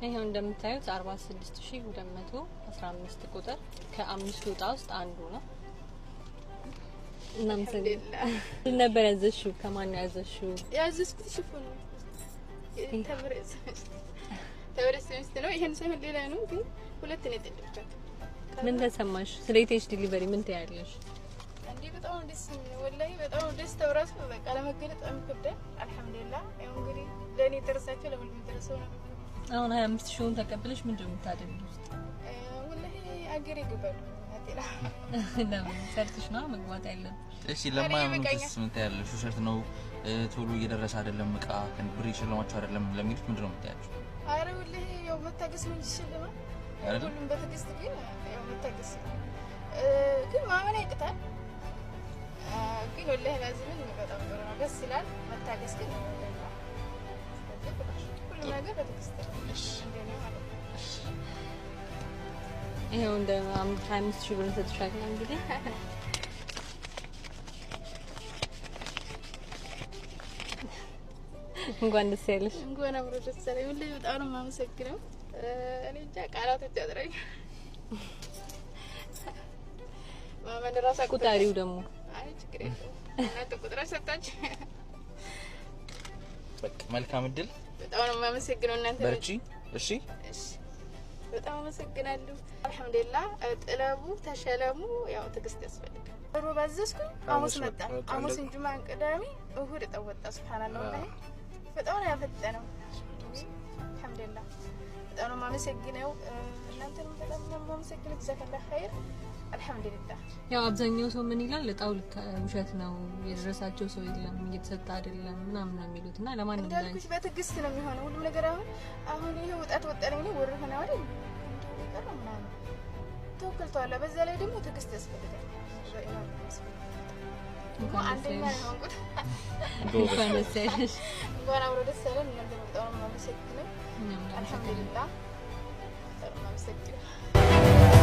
ይሄው እንደምታዩት 46215 ቁጥር ከአምስቱ እጣ ውስጥ አንዱ ነው። እናመሰግናለን። ምን ነበር ያዘዝሽው? ከማን ነው ያዘዝሽው? ያዘዝኩት ሽፎን ነው። ተብረ ስምስት ነው። ይሄን ሳይሆን ሌላ ነው፣ ግን ሁለት ነው የጠለብኳት። ምን ተሰማሽ? ስለ ETH Delivery ምን ትያለሽ? እንዴ በጣም ደስ የሚል ወላሂ፣ በጣም ደስታው ራሱ በቃ ለመገለጥ በጣም ይከብዳል። አልሐምዱሊላህ ያው እንግዲህ ለእኔ የደረሳቸው ለሁሉም የደረሰው ነው። አሁን 25 ሺውን ተቀብለሽ ምንድን ነው የምታደርጊው? ውስጥ ወላሂ አገሬ ይገባሉ። ለምን ሰርተሽ ነው መግባት ያለብሽ? እሺ ለማያምኑትስ ምን ትያለሽ? ውሸት ነው ቶሎ እየደረሰ አይደለም፣ እቃ ብር የሸለማችሁ አይደለም ለሚሉት ምንድን ነው የምትያቸው? አረ ወላሂ ያው መታገስ ነው እንጂ ሽልማት አይደል? ሁሉም በትዕግስት ግን ያው መታገስ ነው። ግን ማመን ያቅታል። ግን ወላሂ ላዚምን በጣም ጥሩ ነው፣ ደስ ይላል። መታገስ ግን ነው። ሁሉም ነገር በትዕግስት ነው እንደኔ ማለት ነው። ይኸው እንደ 25 ሺህ ብር እንሰጥሻለን እንግዲህ። እንኳን ደስ ያለሽ። እንኳን አብሮ ደስ አለኝ። ወላሂ በጣም ነው የማመሰግነው። እኔ እንጃ ቃላቶች ያጥረኝ። ማመን እራሱ አቅቶኛል። ቁጠሪው ደግሞ። አይ ችግር የለውም እናንተ ቁጥር ሰጣችሁ። በቃ መልካም እድል፣ በጣም ነው የማመሰግነው እናንተ። በርቺ። እሺ እሺ በጣም አመሰግናለሁ። አልሐምዱሊላህ ጥለቡ ተሸለሙ። ያው ትዕግስት ያስፈልጋል። ሮብ አዘዝኩኝ፣ ሐሙስ መጣ። ሐሙስን፣ ጁማን፣ ቅዳሜ፣ እሁድ እጣው ወጣ። ሱብሃንአላህ ወላሂ በጣም ነው ያፈጠነው። አልሐምዱሊላህ በጣም ነው የማመሰግነው። እናንተንም በጣም ነው የማመሰግነው። ጀዛከላህ ኸይር። አልሐምዱሊላህ ያው አብዛኛው ሰው ምን ይላል፣ እጣው ልክ ውሸት ነው፣ የደረሳቸው ሰው የለም፣ እየተሰጠ አይደለም ምናምን ነው የሚሉት። እና ለማንም እንዳልኩሽ በትዕግስት ነው የሚሆነው ሁሉም ነገር። አሁን አሁን ይሄ ወጣት ወጣለኝ ነው ወር ሆነ አይደል እንዲሁ ቀረ ምናምን ተወክልተዋል። በዛ ላይ ደግሞ ትዕግስት ያስፈልጋል። በኢማን ያስፈልጋል። እንኳን ደስ አንደኛ ያለሽ። ነው የሆንኩት። እንኳን ደስ ያለሽ። እንኳን አብሮ ደስ ያለን። እናንተ በጣም ነው የማመሰግነው። እኛም እናመሰግናለን። አልሐምዱሊላህ በጣም ነው የማመሰግነው።